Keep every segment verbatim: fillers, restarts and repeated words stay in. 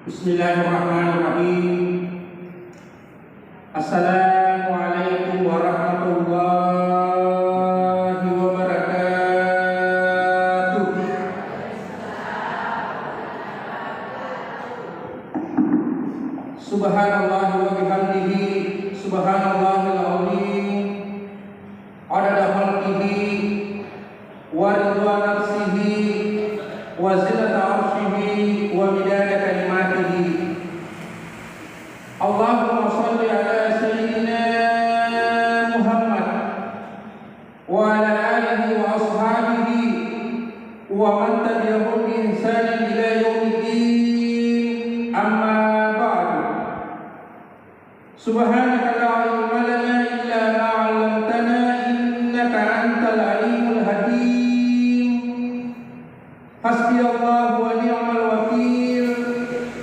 Bismillahirrahmanirrahim. Assalamualaikum warahmatullahi wabarakatuh. Subhanallahi wa bihamdihi, subhanallahil azim. Adada khalqihi wa ridha nafsihi wa zinata arshihi wa midada kalimatihi. Allahumma salli ala sayyidina Muhammad wa ala alihi wa ashabihi wa man tabi'ahum bi ihsanin ila yaumiddin. Amma ba'du. Subhanaka la ilma lana illa ma 'allamtana innaka antal alimul hakim. Hasbiyallahu wa ni'mal wakil,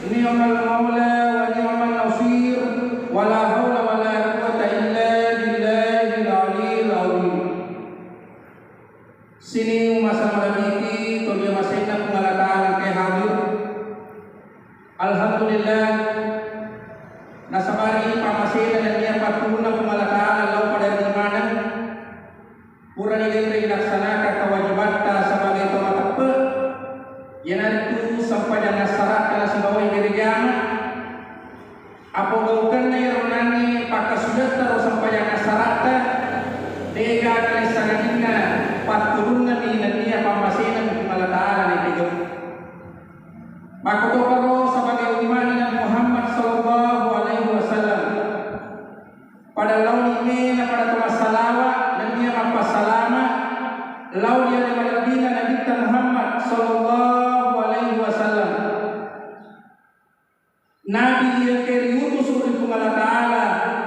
ni'mal maula wa ni'man nasir, wa la haula wa la quwwata illa billahil aliyil azim. Sining umma' salama'iki, toli amasenna Puang Allah Ta'ala engkae hadir. Alhamdulillah, nasabari pammasena nennia pattulunna Puang Allah Ta'ala lao pada ri maneng. Purani denre ilaksanakan kewajibatta sebagai tau mateppe', iyanaritu sempajang assara'ta nasibawai berjamaah. Apa gaukenna iyaro nanni pakkasudatta ro sempajang assara'ta, de'ga naissangajinna pattulunnami nennia pammasena Puang Allah Ta'ala naipigau. Makkutoparo sebagai umma'na Nabi Muhammad sallallahu alaihi wasallam. Pada laoni mena pada to massalawa nennia mappassalama lao ri ale malebbina Nabitta Muhammad sallallahu alaihi wasallam. Nabi iya engkae riutusu ri Puang Allah Ta'ala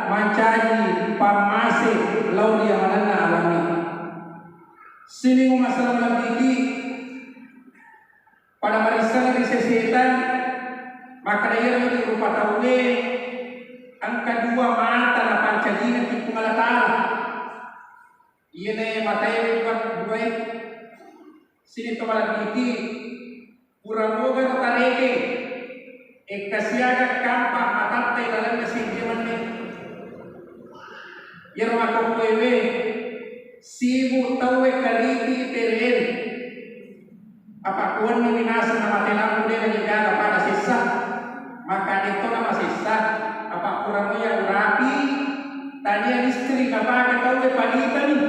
mancaji pammase lao ri yamanenna alami. Sining umma' salama'iki, pada marissana ri seseta, makkeda iyaro ri rupa tauwe engka dua mata napancajinaki Puang Allah Ta'ala. Iyana matae dua, duae. Sining to malebbiki, pura mogaro tarekeng, ekka siaga kampa matatta ilalenna seddi menne. Iyaro makkokkoewe, sibu tauwe kariti tereng. Apa kuwenni minaseng namate lampu de' nagaga pada sessa. Maka de'to namasessa. Apa pura moya urapi, tania listrik napake tauwe palitani.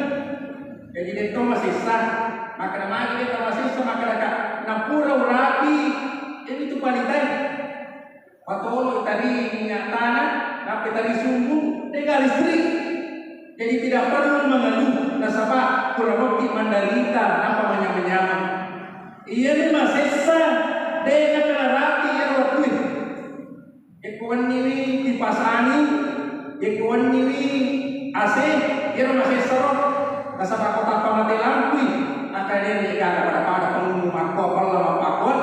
Jadi de'to masessa. Maka namagi de'to masessa, maka naka napura urapi, jadi tu palitai. Patolo tari minyak tanah, nappa tari sumbu, de'ga listrik. Jadi tidak perlu mengeluh, nasaba pura mekki mandarita, nappa manyameng-nyameng. Iyani masessa, de' nakenna rapi iyaro wettue. Yekko wenniwi kipas angin, yekko wenniwi A C, iyaro masessa ro. Nasaba ko tappa mate lampui, akkadena de'gaga pada-pada pengunnu makko pella mappakuat.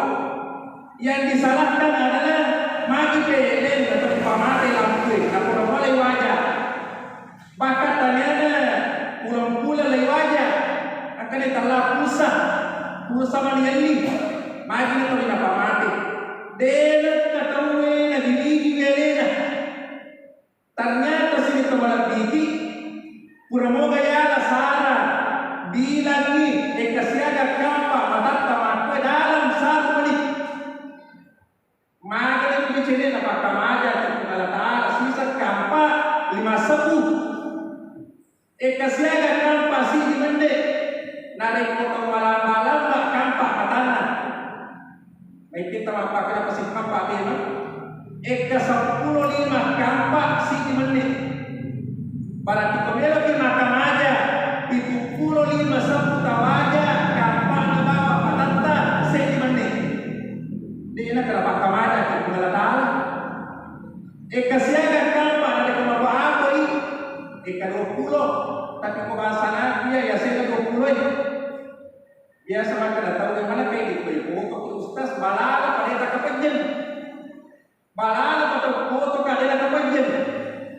Yang disalahkan adalah magi P L N atau pamate lampu e, napura mulai waja. Bahkan taniana pulang-pulang lai waja, akkana tella pulsa, pulsa mani elli, magi na tuli napamate. Dena tauwe na diligi welena. Ternyata sining to malebbiki, pura moga yala sara, bilangi, ekka siaga kampa matatta makkue dalam satu menit. Magana tu cedde napakkamaja tu Puang Allah Ta'ala sisa kampa lima sebu. Ekka siaga kampa sidi mende. Narekko tau malamba-lamba kampa matanna. Maikitta mappakkeda pasi kampa memang. Ekka seppulo lima kampa sidi menne. Berarti ko meloki makkamaja pitu pulo lima sebu tawaja kampa na bawang matatta sidi menne. Dena kena pakkamaja ki Puang Allah Ta'ala. Ekka siaga kampa narekko mabba apa i? Ekka dua pulo. Tapi ko bahasa Nabi ya, ya sega dua pulo i. Biasa makkeda tau yang mana kayak gitu, foto ke ustaz, balala pada tak kepejeng. Balala pada foto kadena kepejeng.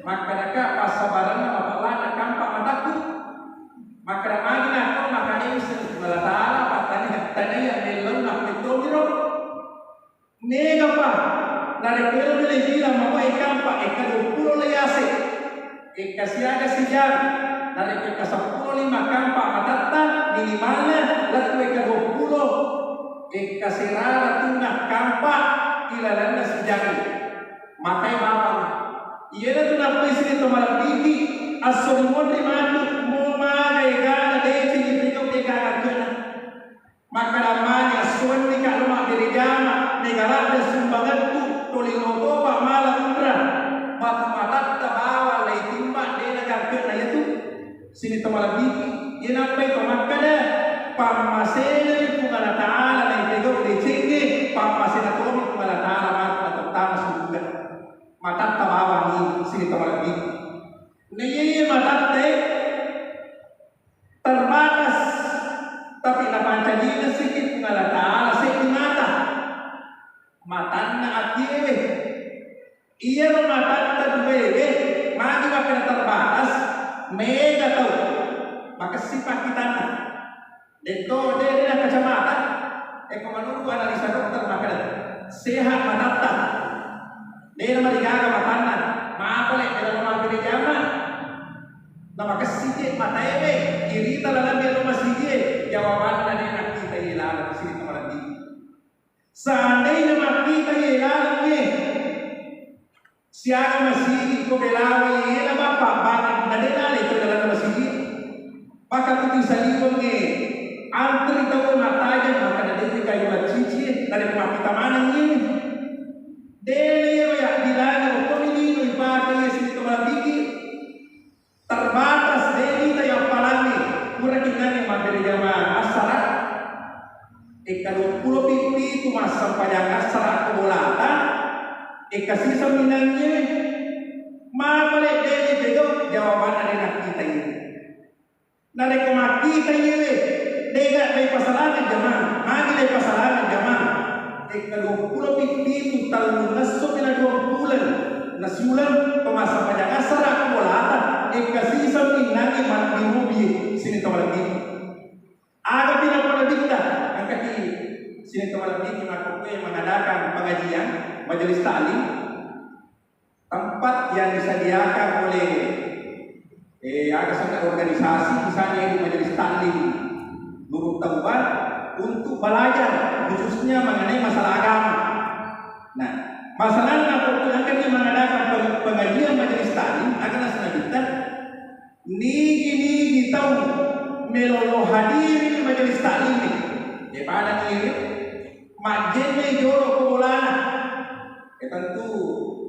Makkeda ka passabaranna mapalana kampa matakku. Makkeda magi nakko makane isseng Allah Ta'ala, pattani hattani yang mellau nakko itu miro. Megapa Narekko elo bela bilang mako eka empat, eka dua puluh le yase, eka siaga sijang, narekko eka seppulo lima kampa matatta, minimalnya lettu eka dua puluh, eka serara tunna kampa ilalenna sijang. Matai bawang. Iyana tu nappai sining to malebbiki, esso ri monri matu, mo maga egana deceng itegau degaga kena. Makkeda mani, esso wenni ka lo mabbere jama, mega ladde sumbangekku, toli lotopa mala umrah, matu matatta bawang laitimba dena gangkena iyatu. Sining to malebbiki, iye nappai to makkeda, pammasena ri Puang Allah Ta'ala naitegau decengnge, pammasena tomi Puang Allah Ta'ala matu natottama suruga. Matatta bawangngi sining to malebbiki. Naiye matatta e terbatas, tapi napancajinga siki Puang Allah Ta'ala seddi mata. Matanna akiewe. Iyaro matatta duewe, magi makkeda terbatas, mega tau makessing pakkitanna. Detto de de kacamata, eko menurut analisa dokter makkeda sehat matatta. De marigaga matanna, mapale dalam mabere jama. Namakessing je mataewe, kirita lalang ri masigi e, jawabanna de nakkita iye laleng sining to malebbiki. Seandainya makkita iye lalengnge siaga masigi ko belawai ena bappa bana na de nalai to dalam masigi. Maka tu saliwengnge antri tau mattajeng maka na de kayu macici e, na de makkita maneng iye. De ero ya bilana ko minino ipake iye sining to malebbiki. Terbatas de mita yappalangngi, puraki nangnge mabbere jama assara. Eka dua puluh pi pitu massempajang assara ko bolata, eka siseng minangnge, mapale de tegau jawabanna de nakkita iye. Narekko makkita iyewe, dega dai pasalangan jamang, magi dai pasalangan jamang. Eka dua puluh pi pitu tellungesso pila dua bulan nasiuleng pemassempajang assara ko bolata, eka siseng minnangnge mabbinobi sining to malebbiki. Aga pila pole bitta, engkaki sining to malebbiki makkukue mengadakan pengajian majelis taklim. Tempat yang disediakan oleh, eh, aga senna organisasi, misalnya di Majelis Taklim Nurut Taubat untuk belajar khususnya mengenai masalah agama. Nah, masalahnya waktu akan mengadakan peng-, pengajian Majelis Taklim, akan senna kita nigi-nigi tau melolo hadiri Majelis Taklim. Daripada ngiring, majjenne jolo ko bolana. Ya tentu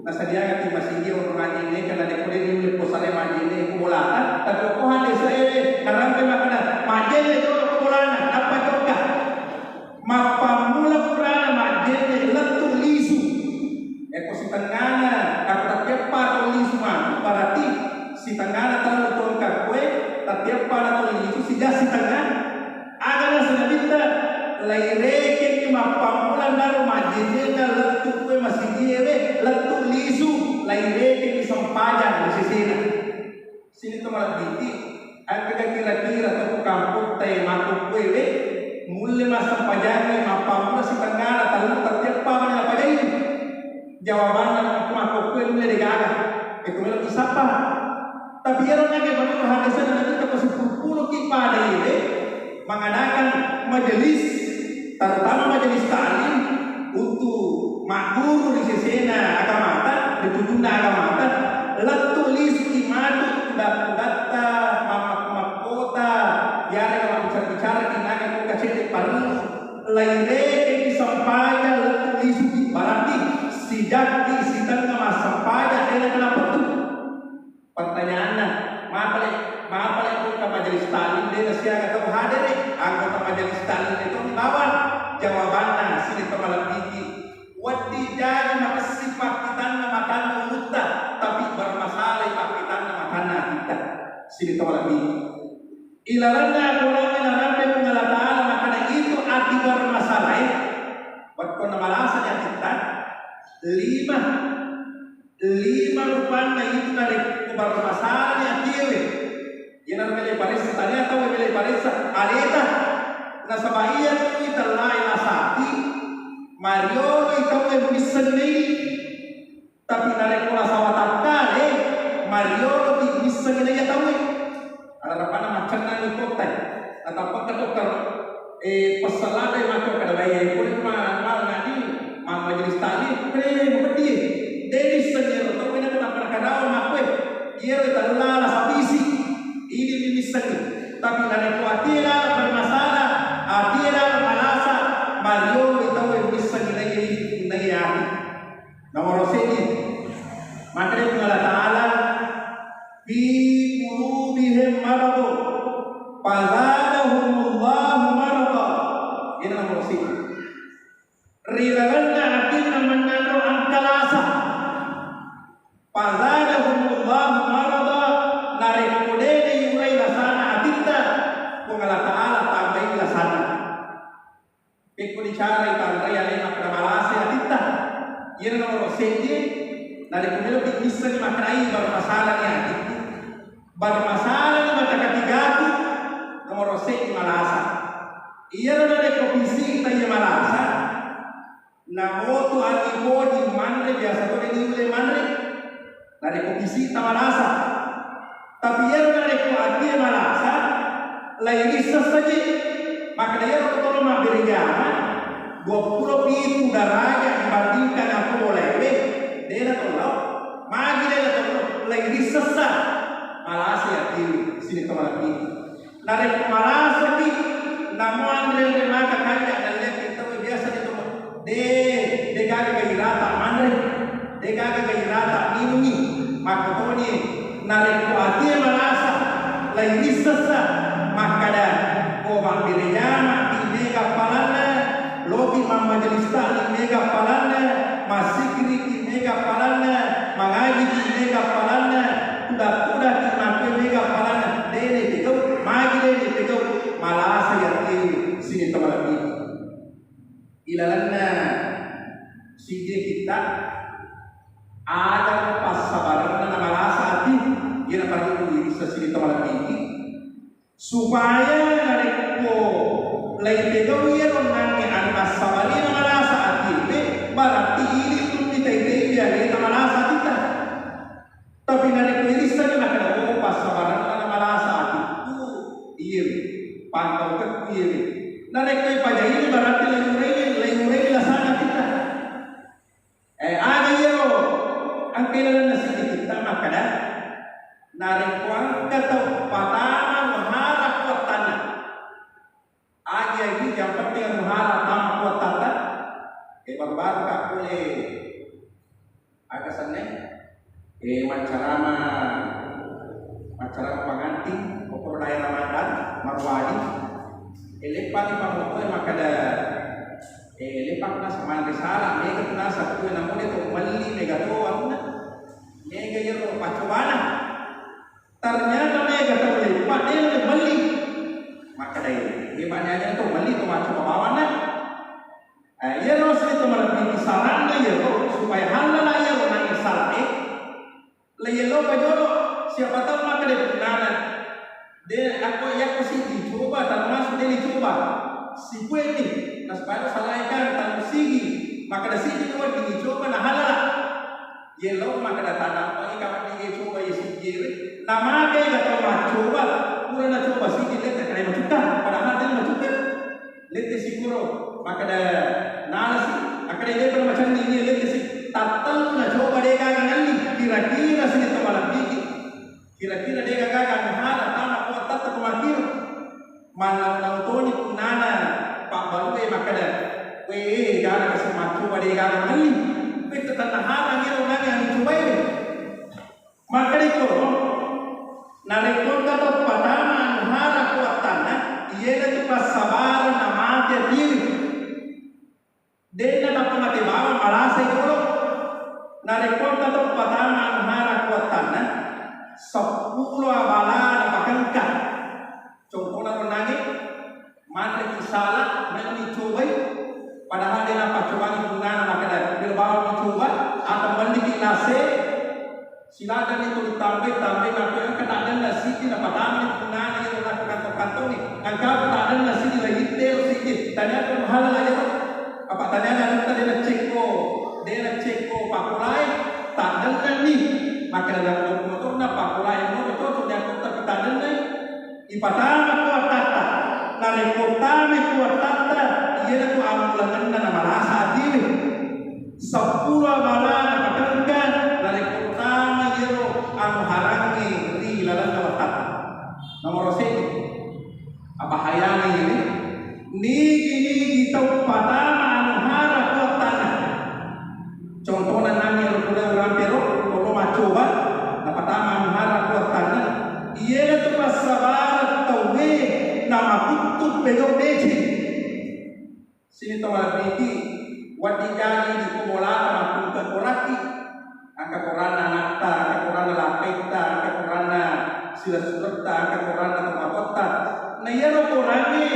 nasadiakan ti masigi orang majjenne karena de kode nulle posale majjenne ko bolata, tapi ko hande sae narampe makana majjenne jolo ko bolana, apa jokka. Mappammula purana majjenne lettu lisu. Eko sitengngana, eko tatteppa to lisu matu, berarti sitengngana tellu tongka kue, tatteppa na to lisu, sija sitengnga. Aga naseng Nabitta, lairekengngi mappammula naro majjennenna lettu kue masigie we, lettu lisu, lairekengngi sempajang ri sesena. Sining to malebbiki, engkaga kira-kira to ku kampotta e makkukkuewe, mulle massempajangngi mappammula sitengngana tellu tatteppa mani napajai. Jawabanna makkukkue nulle degaga. Itu melo isappa. Tapi ero nage menurut hadisnya nanti kita sepuluh puluh ki pada ini mengadakan majelis, terutama majelis taklim untuk magguru ri sesena agamata, ri tujunna agamata, lettu lisuki matu kuda-kudatta, mammakko-makkota, yarega mabbicara-bicara ki nage ko kacedde parellu. Lairekeng sempajang lettu lisuki, berarti sijakki sitengnga massempajang dena kena pettu. Pertanyaanna, mapale, mapale tu ka majelis taklim dena siaga tau hadere, anggota majelis taklim itu bawang. Jawabanna sining to malebbiki, wedding jaji makessing pakkitanna matanna ulutta, tapi bermasalah pakkitanna matanna atitta. Sining to malebbiki. Ilalenna Al-Quran narampe Puang Allah Ta'ala makkeda itu ati bermasalah e. Wettunna malasani atitta, lima, lima rupanna itu narekko bermasalahni atiewe. Iyanaro mele paressa, tania tau mele paressa aleta. Nasaba iya tu itellai lasati, mariolo itau e missenni. Tapi narekko lasa watakkale, marioloki missengi naiya tauwe. Alarapanna maccennangi kottae. Natappa ketokka, eh, pessellada matu kada bae, pole ma, ma, ngadi, ma, majelis taklim, pre, mapeddi. De nissengi ero tauwe, na kenapa nakadawa makkue. Iyaro tella lasa bisi. Idi missengi. Tapi narekko atie laleng bermasalah, atie laleng malasa, mariolo tauwe missengi naiya, naiya ati. Nomoro seddi, makkeda Puang Allah Ta'ala, "Fi qulubihim maradun, fazadahumullahu marada." Ini nomoro seddi. Ri lalenna atinna mennanro engka lasa. "Fazadahumullahu marada," narekko de naiurai lasana atitta, Puang Allah Ta'ala tambai lasana. Pekko dicarai tanrai alena pada malasa atitta. Iyana nomoro seddi, narekko meloki missengi makkedai bermasalahni atikku, bermasalahni mata ketigaku, nomoro seddi malasa. Iyaro narekko pisi taiya malasa, namotu ati poji manre biasa to de niulle manre. Narekko pisitta malasa. Tapi iyaro narekko atie malasa, lairisseng saji. Makkeda iyaro tolo mabbere jama, dua pulo pitu daraja dibandingkan aku bolaewe, dena tollo. Magi dena tollo, lairisseng sa. Malasa atie, sini to malebbi. Narekko malasaki, namo anre-anre maka kanja nallepi tau biasa di tau. De, de gaga gairata manre, de gaga gairata minungi. Makkotoni, narekko atie malasa, lairissessa, makkada, ko mabbere jama, mega palanna, loki mammajelis taklim mega palanna, massikiriki mega palanna, mangajiki mega palanna, tudak-tudaki makkue mega palanna, dene pegau, magi dene pegau, malasa yatewe sini tau malebbi. Ilalenna sidie kitta, ada passabarenna na malasa ati, iyana parellu irisseng sini tau malebbi. Supaya narekko laipegau iyaro nangnge anassabari na malasa atiwe, berarti idi tu mitai-tai alena malasa atitta. Tapi narekko irissengi makkeda, oh, passabarenna na malasa atikku, iye, pantau tekku iye. Narekko ipajaini berarti lainureni, lainureni lasana atitta. Eh, aga iyaro engka ilalenna siddi kitta makkeda, narekko engka tau patama muhara kuattanna. Agi-agi yang penting muhara tama kuattatta. Eh, baru-baru ka pole aga senne. Eh, maccarama, maccarama panganting, pokok daerah Ramadan, Marwani. Eh, leppani pamoto, eh, makkeda, eh, leppa nasa manre sala, mega tu nasa kue namode to melli, mega to anunna. Mega iyaro paccobana. Ternyata mega to leppa, de melli. Makkeda, eh, mega to melli to maccoba bawanna. Eh, iyaro sini to malebbi saranna iyaro supaya halala iyaro nangnge salae. Laiyello pajolo, siapa tahu makkeda punnana. De, akko yakko sigi coba, termasuk de dicoba. Sikueni, nasaba salae kan tanu sigi, makkeda sigi dua dicoba na halala. Yello makkeda tanappa ika dicoba ye sigi. Namake ga tau maccoba, pura nacoba sigi lette kare macutta, padahal de macutta. Lette sikuro, makkeda nalasi, akkeda de pernah macanni ini lette si. Tattellu nacoba de gaga nalli, kira-kira sini to malebbiki. Kira-kira de gaga muhara tama kuattatta ko makkiro. Mannau-nau toni punnana pabbalue makkeda, we, gaga kasi maccoba de gaga nalli. Petta tanna harang ero nange anu cobae. Makkedako, narekko engka tau patama anuhara kuattanna, iyanatu passabareng namate tiwi. Denna nappa mate bawang malasai jolo. Narekko engka tau patama anuhara kuattanna, seppulo abala napakengka. Contohna ro nange, manreki sala, meloni cobai, padahal de nappaccobangi punnana makkeda, melo bawang micoba, atau melliki lase, siladanni tuli tambai, tambai nappa engka taddenna siji napatamani punnana iyaro nakko kantong-kantongi, engka taddenna siji laitte ro siji, taniaga muhalala iyaro, apa taniaga anta de naccekko, de naccekko pappolae, Makkeda dalam motorna, pakkulae motor cocok diakotta pitanennai, ipatama ko wattatta. Narekko tama ko wattatta, iyanatu ammulangenna namalasa atiwe. Seppulo amala napatengka narekko tama iyaro anu harangnge ri lalenna wattatta. Nomoro seddi, abahayana ini, nigi-nigi tau patama anu hara ko wattana. Contohna, nani ero pura urampero, ko maccoba, napatama anu hara ko wattana. Iyana tu passabareng tauwe namakuttu pegau deceng. Sini to malebbiki, wedding jaji di pumolata makkuttu korakki. Engka koranna anatta, engka koranna lakkaitta, engka koranna silessuretta, engka koranna tomatoatta. Na iyaro korangnge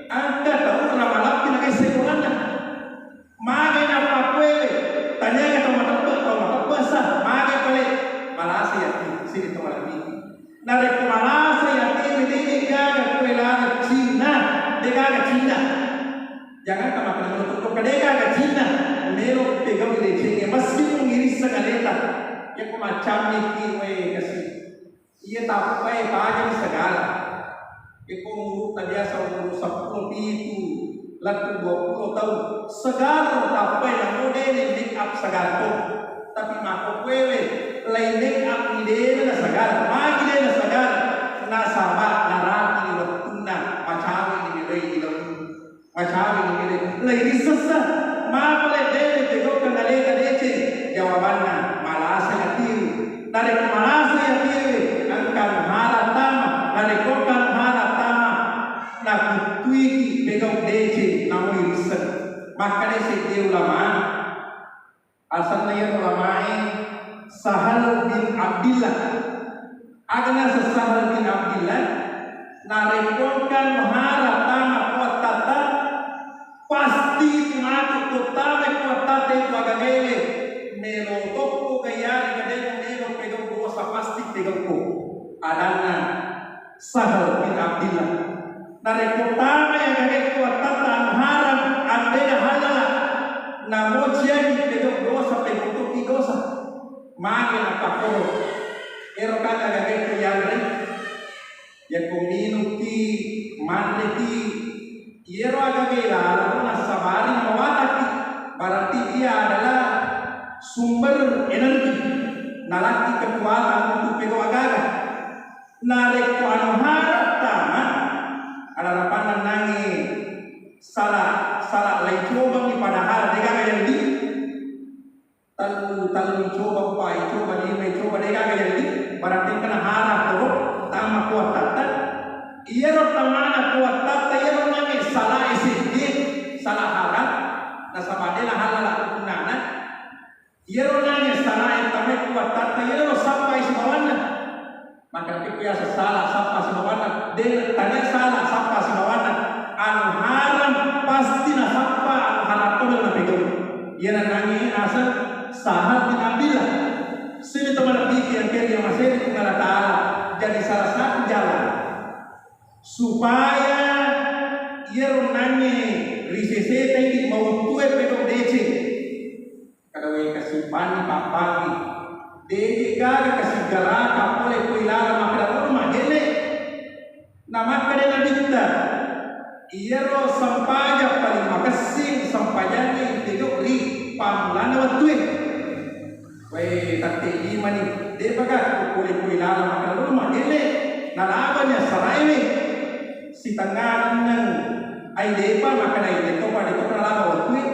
engka tau namalappi nakaisseng koranna. Magi napakkuewe, taniaga tau mateppe, tau mateppe sa, magi pale, malasai ati, sini to malebbiki. Narekko malasai atiwe, de gaga kue laleng cinna, de gaga cinna. Jangankan makkeda menutup, de gaga cinna, melo pegau decengnge, massimung irisseng aleta. Yakko maccammiki, we kasi. Iya tappai pajani segala. Iko umurutta biasa umur seppulo pitu, lettu dua puluh taung. Segala tappai namo dene make up segala to. Tapi makkokkoewe, lai make up ni dena na segala, magi dena segala. Nasaba narapini wettunna, macawe ni meloi ilmu. Macawe ni mele, lai risessa, mapale dene pegaukan aleta deceng? Jawabanna, malasai atiwe. Narekko malasai atiwe, engka anu hara tama. Narekko engka anu hara tama, nakuttuiki pegau deceng, namoi risseng. Makkeda seddi ulama, asenna iyaro ulamae Sahal bin Abdillah. Aga naseng Sahal bin Abdillah? Narekko engka anu hara tama ko wattatta, pasti matu ko tama ko wattatta itu agagaewe. Melo tokko gayari gademu melo pegau dosa, pasti pegauko. Adanna Sahal bin Abdillah. Narekko tamai agagae ko wattatta anu haram, anu dena halala, namo ciagi pegau dosa, pegau tokki dosa. Magi napakkoro? Ero kan agagae ko yanre, yakko minumki, manreki, iyero agagae lalaro nassabari nawatakki, berarti dia adalah sumber energi, nalakki kekuatan untuk pegau agaga. Narekko anu hara tama, ada rapanna nangi sala, sala lai cobangi padahal degaga yalli. Tellu, tellu coba, empat coba, lima coba, degaga yalli. Berarti engkana hara koro tama ko wattatta. Iyaro tamana ko wattatta, iyaro nangi sala seddi, sala hara. Nasaba dena halala kegunaanna. Iyaro nanya salae tamai ku wattatta, iyaro sappai sibawanna. Maka napi biasa sala sappa sibawanna, de tania sala sappa sibawanna. Anu haram pasti nasappa, anu haram to melo napegau. Iyana nangi naseng Sahal bin Abdillah. Sini to malebbiki yang keri yang masih di Allah Ta'ala. Jadi salah satu jalan supaya iyaro nangi risesetai di mauttue pegau deceng. Kada wae kasipanni pappangi. Deje gaga kasiggaraka pole ko ilalang makkeda ro majenne. Na makkeda Nabitta, iyaro sempajang paling makessing sempajangnge pegau ri pammulanna wettue. Wae tette limani, depa ga pole ko ilalang makkeda ro majenne. Nalabani assaraewe. Sitengnga nenneng ai depa makkeda, ai deto pada to nalaba wettue.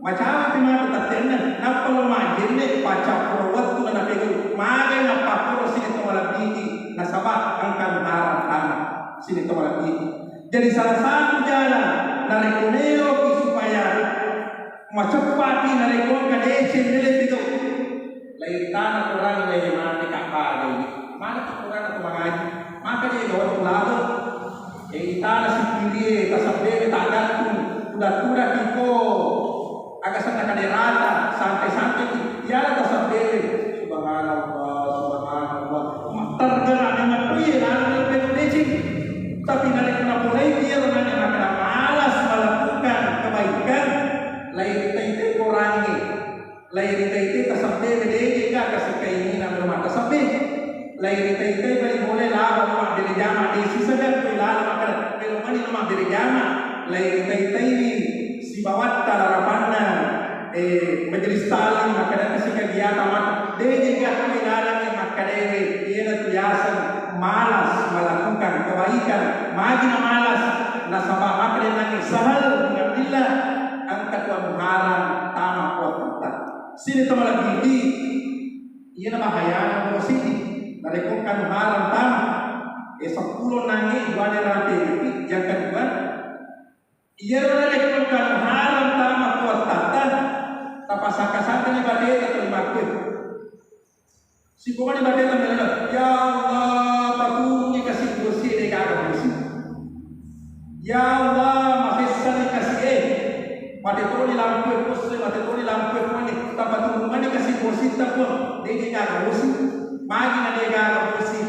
Macamaki matu tattenna, nappa lo majjenne, paccappuro wettu na napegau. Magai nappakkoro sining to malebbiki, nasaba engka anu haram tama sining to malebbiki. Jadi salah satu jalan narekko meloki supaya maceppaki narekko engka deceng melo pegau. Lai tana Quran, lai mate kappagai. Mana tu Quran atau mangaji? Maka dia gawat tu lalo. Eh, itana sikirie, tasabbewe tagattung, tuda-tuda kiko. Aga senna kaderata, santai-santai ki. Iyana tasabbewe. Subhanallah, subhanallah. Tergerak dengan kuye lalu lebih lecin. Tapi dari kena mulai dia menanya makna malas melakukan kebaikan. Lain tete korangi. Lai ri taitai tasabbewe, deje gaga sikaininang rumah Jama, laitai-taiwi sibawatta larapanna, eh, majelis taklim, makkeda kasi kegiatan mat-, de' jega kami laleng makkedaewe, iyanatu yaseng malas melakukan kebaikan, magi na malas, nasaba makkeda nangi sahal, alhamdulillah, engka tu anu harang tama kuatta. Sini to malebbiki, iyana bahayana nomoro siddi, narekko engka anu harang tama, eh, seppulo nangi duane rapi, yang kedua, iyaro narekko engka anu harang tama kuattatta, tapasakka-sakkani bateta tuli makkue. Sipomani bateta melena, "Ya Allah, paturungi kasi bosi de gaga bosi. Ya Allah, masessani kasi e. Mate toni lampu e posse, mate toni lampu e pole. Tapaturungani kasi bosi ta, Puang, de gaga bosi." Magi na de gaga bosi?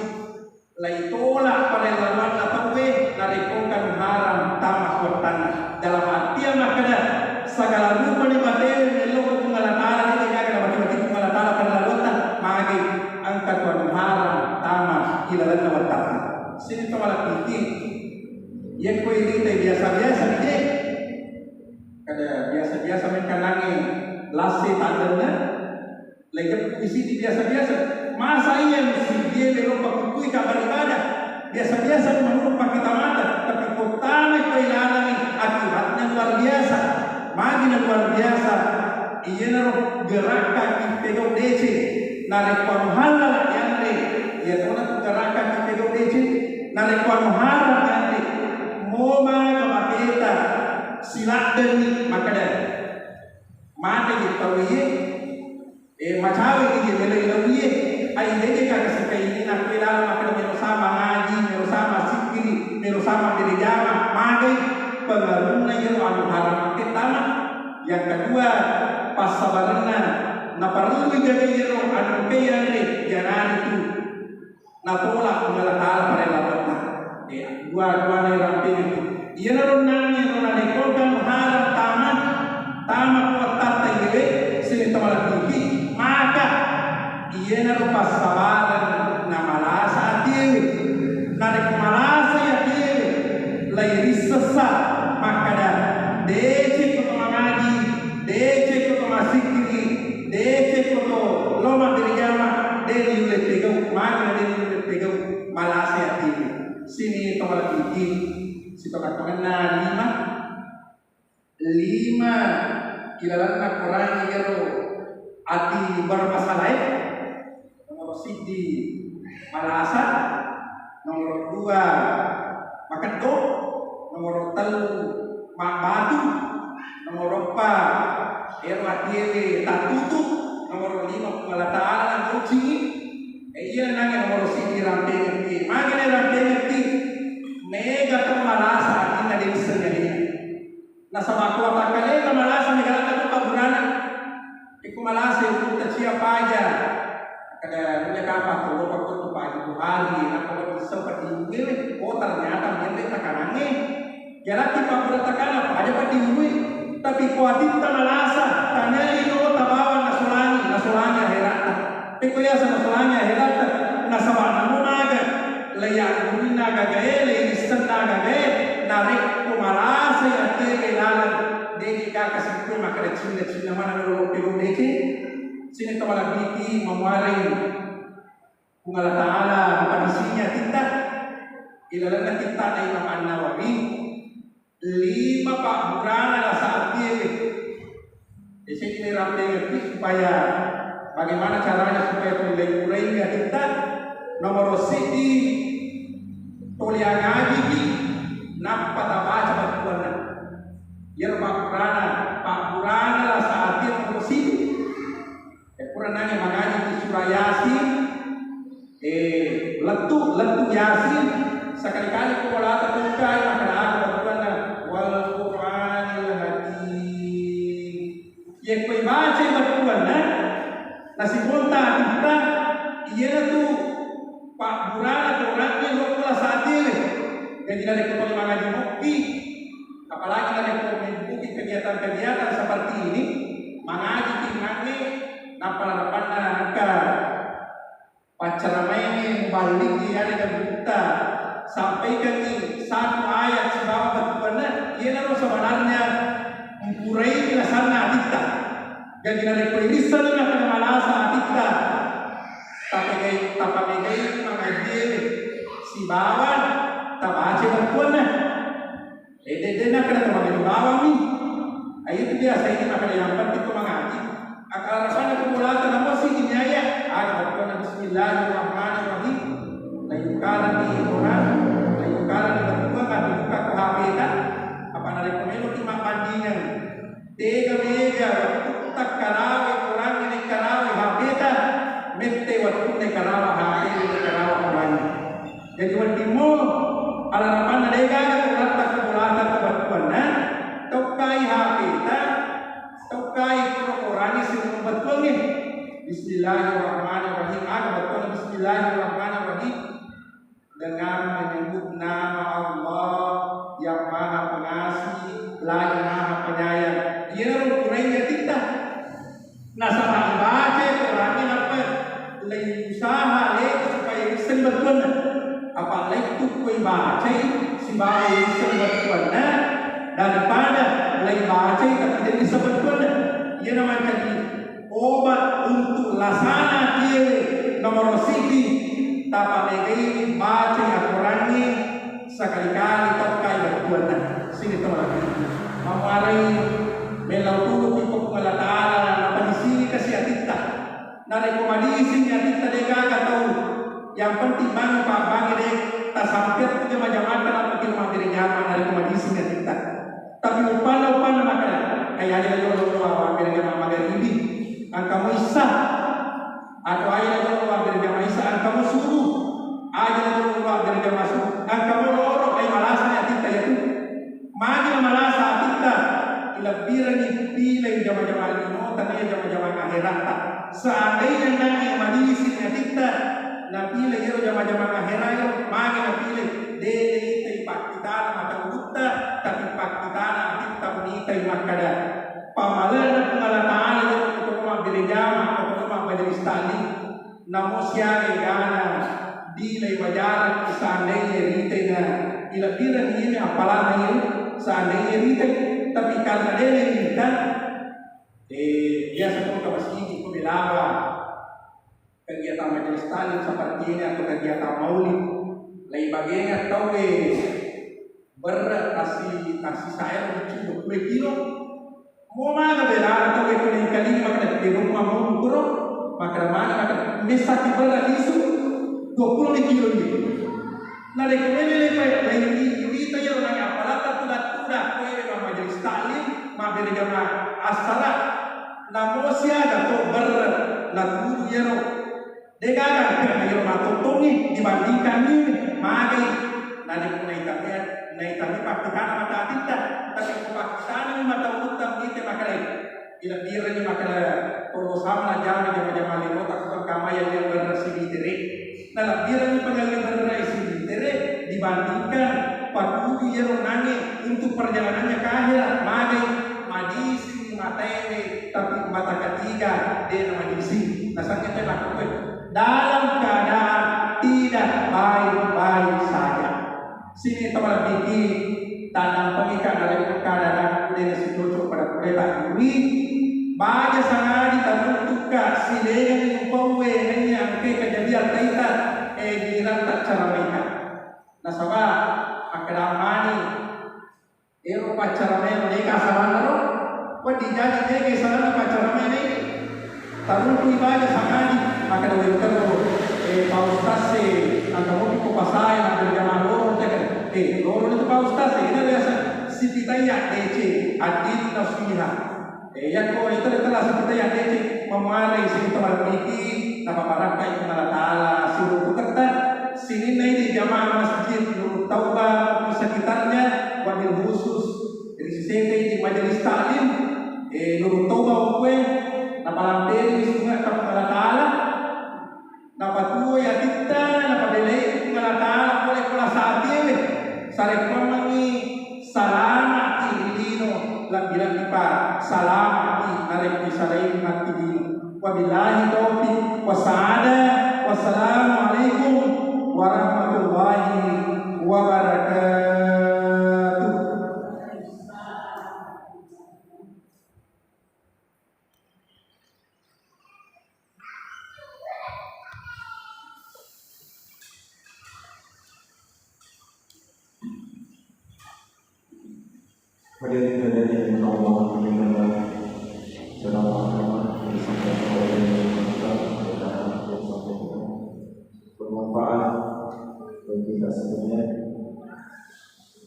Laitolak pada lawanna tauwe narekko engka harang tama kuattanna. Dalam artian makkeda, sagala rupa ni matewe mello ko Puang Allah Taala, de gaga namati-mati Puang Allah Taala pada lawanna, magi engka tu anu harang tama ilalenna wattatta. Sini to malebbiki, yekko irita biasa-biasa ni je. Kada biasa-biasa mengkanangi lasi tandenna. Lejeppu isi di biasa-biasa. Masa iya musidie melo pakukkui kabar ibadah? Biasa-biasa menurut pakitamata, tapi kottana kailangangi akibatnya luar biasa. Magina luar biasa. Iyanaro gerakka kippegau dece. Narekko anu halala yanre, iyatona tu gerakka kippegau dece. Narekko anu haram yanre, mo maga mateta siladdenni makkeda. Mate je tau iye, eh, macawe je melo-, melo iye, ai deje ka kasikainina kue lalo makkeda melo sama ngaji, melo sama sikkiri, melo sama berjama, magai pengaruhna iyaro anu haram makke tama. Yang kedua, passabarenna, naparellu jaga iyaro anu ke yanre, janaritu natolak Puang Allah Taala pada lawanna. Eh, dua-duana rampengeng tu. Iyanaro nani ro narekko engka harang tama, tama kuattatta iyewe, sini to malebbiki, maka iyanaro passabareng namalasa atiewe. Narekko malasa atiewe, lairissessa makkeda, decekko to mangaji, decekko to masikkiri, decekko to lo mabberejama, de riulle pegau, magi de riulle pegau, malasa atiewe. Sini to malebbiki, sitoka-tokanna lima. Lima ilalanna Korang iyaro ati bermasalae. Nomoro siddi malasa, nomoro dua makeddo, nomoro tellu mabbatu, nomoro eppa ero atiewe tattutu, nomoro lima Puang Allah Taala nagaucingi. E, iya nange nomoro siddi rampengekki. Magena rampengekki? Mega to malasa atinna de isseng alena. Nasaba ko watakkaleta malasa mega ladde ko pabburana. Iko malasa utta cia paja. Kada nulle kapang to lopa ko tu pagi tu hari, nappa ko isseng peddi iwe, oh ternyata menre takanange. Jalaki pabbura takana paja peddi iwe. Tapi ko atitta malasa, tania lino tabawa nasolangi, nasolangi akheratta. Pekko yaseng nasolangi akheratta, nasaba namo maga. Laiyanggurina gagae, lairissenna gagae, narekko malasai atiege laleng, de'ni kaka sikkue makkeda cinna-cinna maneng lo pegau deceng. Sini to malebbiki mamuareng Puang Allah Ta'ala mapadisini atitta. Ilalenna kitta'na Imam An-Nawawi, lima pabburana lasa atiewe. Yasengngi rampengetti supaya bagaimana caranya supaya tuli leppuraingi atitta. Nomoro siddi, tuli angajiki nappa tabaca battuanna. Iyaro pabburana, pabburana lasa atie nomoro siddi. E, pura nange mangaji ki surah Yasin, e, lettu, lettu Yasin, sekali-kali ko bolata tongkai, makkeda aga battuanna, "Wal Qur'anil Hakim." Yekko ibacai battuanna, nasikonta atitta, iyanatu pabburana Qur'anna lokko lasa atiewe. Jadi narekko tuli mangaji mokki, apalagi narekko mengikuti kegiatan-kegiatan seperti ini, mangaji ki nange, nappa narapanna engka paccaramaengnge muballiki yarega gurutta, sampaikangngi satu ayat sibawa Artinya, mpurai lasanna atitta. Jadi, narekko irisseng nakkeda malasa atitta, tapegai, tapamegai mangajie sibawa tabaca battuanna. Eh, de-, de nakkeda to mangaji bawammi. Ayo tu biasa ini makkeda yang penting to mangaji. Akala rasanna ko bolata namo sigi nyaya. Aga battuanna bismillahirrahmanirrahim. Layukarani Quran, layukarani battuang, tapi buka ko H P ta. Apa narekko melo ki mabbandingan. Tega mega wattutta karawe Quran ini karawe H P ta. Mette wattunna karawa H P ini karawa Quran. Jadi weddingmu alarapanna degaga ko ratta ko bolata ko battuanna, tokkai H P ta, tokkai Quran-e sining battuangnge. Bismillahirrahmanirrahim. Aga battuanna Bismillahirrahmanirrahim? Dengan menyebut nama Allah yang Maha Pengasih, lagi Maha Penyayang. Iyanaro puraini atitta. Nasaba ibacai Qurangnge nappa leiusaha leko supaya isseng battuanna. Apa lettu ko ibacai sibawa isseng battuanna daripada leibacai tapi de isseng battuanna. Iyana mancaji obat untuk lasana kiewe nomoro siddi, tapamegai bacai Al-Qurangnge. Sekali-kali tokkai battuanna. Sini to malaki. Mamuarai melau tulu iko Puang Allah Ta'ala, napa di sini kasi atitta. Narekko madising atitta degaga tau. Yang penting bangi pabbangi de tasampeang tu jama-jamata nappa ki mabbere jama narekko madising atitta. Tapi uppanna, uppanna makkeda, ai aja jolo mabbere jama magaribi. Engka mo issa. Atau aja jolo mabbere jama issa, engka mo subuh. Aja jolo mabbere jama subuh. Engka mo loro, ai malasa atitta iyatu. Magi namalasa atitta, ilebbirengngi pilai jama-jama lino, tania jama-jama akheratta. Seandainya nangnge madising atitta, napilai ero jama-jama akhera ero, magi napilai, de naitai pakkitana mata ulutta, tapi pakkitana atitta mitai makkada. Pamalena Puang Allah Ta'ala ero ko mabbere jama, ko mabbere taklim. Namo siaga egana, bila ibajaraki seandainya ritena, ilebbirengngi ini appalanna ini, seandainya rite, tapi karena de rita, eh, biasa to ke masigi ko belawa kegiatan majelis taklim seperti ini atau kegiatan maulid, laibagenga tauwe berre tasi, tasi saero biccu dua puluh kilo. Mo maga belana tau e ko nengkalinga makkeda, "Ke rumah mau kuro?" Makkeda, "Mana?" Makkeda, "Messaki berre lisu dua puluh kilo ni." Narekko mele lepa lain i, wita iyaro nang apalata tuda-tuda, ko ero majelis taklim, mabbere jama assara, namo siaga to berre natuju iyaro. Degaga engka iyaro mattottongngi dibandingkangngi magai. Narekko naitami, naitami pakkitana mata atitta, tapi ko pakkitanami mata ulutta mite makkeda, ilebbirengngi makkeda, tollo sama jama jama-jama lino takko kamaya iyaro berre silitere. Nalebbirengngi pangelli berre silitere dibandingkan patuju iyaro nangnge untuk perjalanannya ke akhirat magai. Madising mataewe, tapi mata ketiga de namadising. Nasanna te makkukue dalam keadaan tidak baik-baik saja. Sini tau lebbiki, tanampengika narekko keadaan de nasicocok pada pureta dui, baja sangadi taruntukka silengenni upauwe naiya engke kejadian taita, eh, giliran taccaramaika. Nasaba makkeda mani, ero paccaramae de ka saranna ro, wedding jaji de ka saranna paccaramae de. Taruntu ibaja sangadi, makkeda wetterro, eh, Pak Ustaz e, engka mopi ko pasae, makkeda jamaah loro, eh, loro itu Pak Ustaz e, ina biasa sipitaya D C, ad-dinu nasiha. Eh, yakko ita, ita lasa kita yang deceng, memuare sini teman miki, napa barakka itu Allah Ta'ala, siru putetta, sininna ini jamaah masjid Nurut Tauba, maupun sekitarnya, wabil khusus, dari sisete ini majelis taklim, eh, Nurut Tauba ukue, napa lamperi sunga tau Allah Ta'ala, Napatuwoi atitta, napabelai Puang Allah Ta'ala pole ko lasa atiewe. Sarekkuammengngi salama'ki ri lino, lebbi-lebbipa salama'ki narekko isalaini matti lino. Wabillahi taufiq wassaada. Wassalamualaikum warahmatullahi wabarakatuh. Hadirin hadirat yang Allah muliakan, ceramah agama yang disampaikan oleh Ustaz Muhammad Mustafa bermanfaat bagi kita semuanya.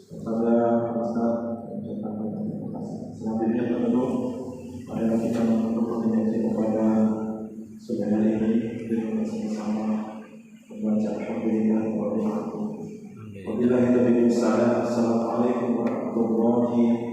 Kepada Ustaz, ucapkan terima kasih. Selanjutnya, tentu, marilah kita menutup pengajian pada sore hari ini dengan bersama-sama membaca Alhamdulillah. Wabillahi taufiq wal hidayah. Assalamualaikum warahmatullahi